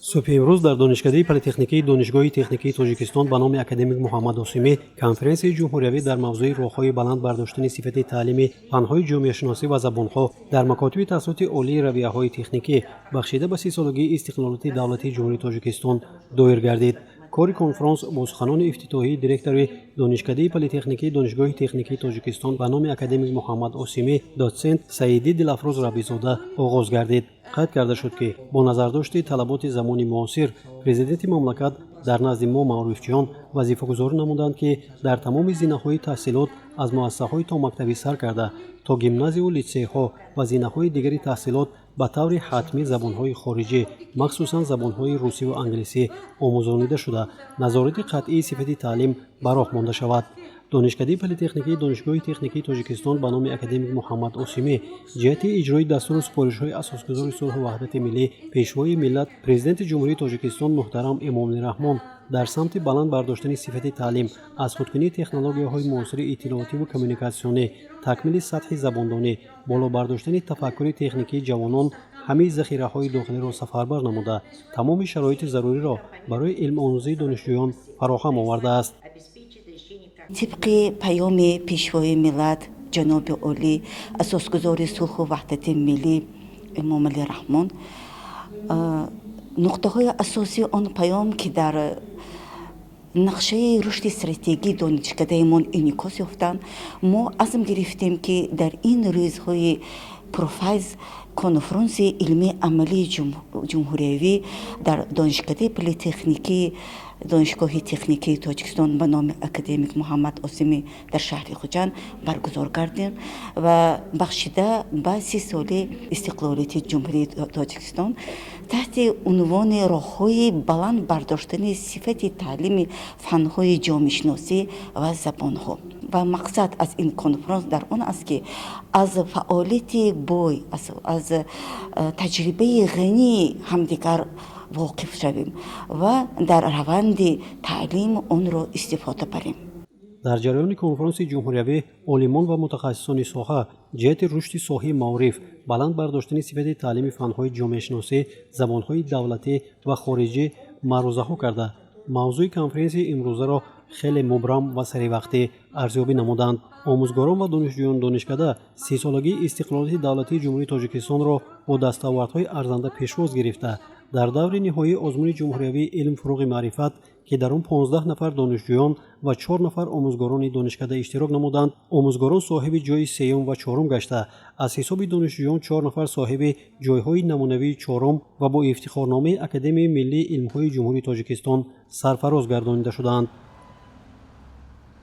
Субҳи имрӯз дар Донишкадаи политехникии Донишгоҳи техникии Тоҷикистон ба номи академик Муҳаммад Осимӣ конференсияи ҷумҳуриявӣ дар мавзӯи роҳҳои баланд бардоштани сифати таълими фанҳои ҷомеашиносӣ ва забонҳо дар макотиби таҳсилоти олии равияҳои техникӣ, бахшида ба 30-солагии истиқлолияти давлатии Ҷумҳурии Тоҷикистон, доир гардид. Кори конфронс бо суханони ифтитоҳии директори Донишкадаи политехникии Донишгоҳи техникии Тоҷикистон ба номи академик Муҳаммад Осимӣ, дотсент Саидӣ Дилафрӯз Рабизода оғоз гардид. Қайд карда шуд, ки бо назардошти талаботи замони муосир Президенти мамлакат дар назди мо, маорифчиён, вазифагузорӣ намуданд, ки дар тамоми зинаҳои таҳсилот, аз муассисаҳои томактабӣ сар карда то гимназияву литсейҳо ва зинаҳои дигари таҳсилот, ба таври ҳатмӣ забонҳои хориҷӣ, махсусан забонҳои русиву англисӣ омӯзонида шуда, назорати қатъии сифати таълим ба роҳ монда шавад. Донишкадаи политехникии Донишгоҳи техникии Тоҷикистон ба номи академик Муҳаммад Осимӣ ҷиҳати иҷрои дастуру супоришҳои Асосгузори сулҳу ваҳдати миллӣ, Пешвои миллат, Президенти Ҷумҳурии Тоҷикистон муҳтарам Эмомалӣ Раҳмон дар самти баланд бардоштани сифати таълим, аз худкунии технологияҳои муосири иттилоотиву коммуникатсионӣ, такмили сатҳи забондонӣ, боло бардоштани тафаккури техникии ҷавонон ҳамаи захираҳои дохилиро сафарбар намуда, тамоми шароити заруриро барои илмомӯзии донишҷӯён фароҳам овардааст. Тибқи паёми Пешвои миллат, ҷаноби олӣ, Асосгузори сулҳу ваҳдати миллӣ Эмомалӣ Раҳмон, нуқтаҳои асосии он паём, ки дар нақшаи рушди стратегии донишкадаимон инъикос ёфтанд, мо азм гирифтем, ки дар ин рӯзҳои пурфайз конфронси илмии амалии ҷумҳуриявӣ дар Донишкадаи политехникии Донишгоҳи техникии Тоҷикистон ба номи академик Муҳаммад Осимӣ дар шаҳри Хуҷанд баргузор гардем ва бахшида ба 30 соли истиқлолияти Ҷумҳурии Тоҷикистон таҳти унвони роҳҳои баланд бардоштани сифати таълими фанҳои ҷомеашиносӣ ва забонҳо. Ва мақсад аз ин конфронс дар он аст, ки аз фаъолияти бой, аз таҷрибаи ғании ҳамдигар воқиф шавем ва дар раванди таълим онро истифода барем. Дар ҷараёни конфронси ҷумҳуриявӣ олимон ва мутахассисони соҳа ҷиҳати рушди соҳаи маориф, баланд бардоштани сифати таълими фанҳои ҷомеашиносӣ, забонҳои давлатӣ ва хориҷӣ маърузаҳо карда, мавзӯи конференсияи имрӯзаро хеле мубрам ва саривақтӣ арзёбӣ намуданд. Омӯзгорон ва донишҷӯёни донишкада 30-солагии истиқлолияти давлатии Ҷумҳурии Тоҷикистонро бо дастовардҳои арзанда пешвоз гирифта, дар даври ниҳоии озмуни ҷумҳуриявии «Илм — фурӯғи маърифат», ки дар он 15 нафар донишҷӯён ва чор нафар омӯзгорони донишкада иштирок намуданд, омӯзгорон соҳиби ҷойи сеюм ва чорум гашта, аз ҳисоби донишҷӯён чор нафар соҳиби ҷойҳои намунавии чорум ва бо ифтихорномаи Академияи миллии илмҳои Ҷумҳурии Тоҷикистон сарфароз гардонида шуданд.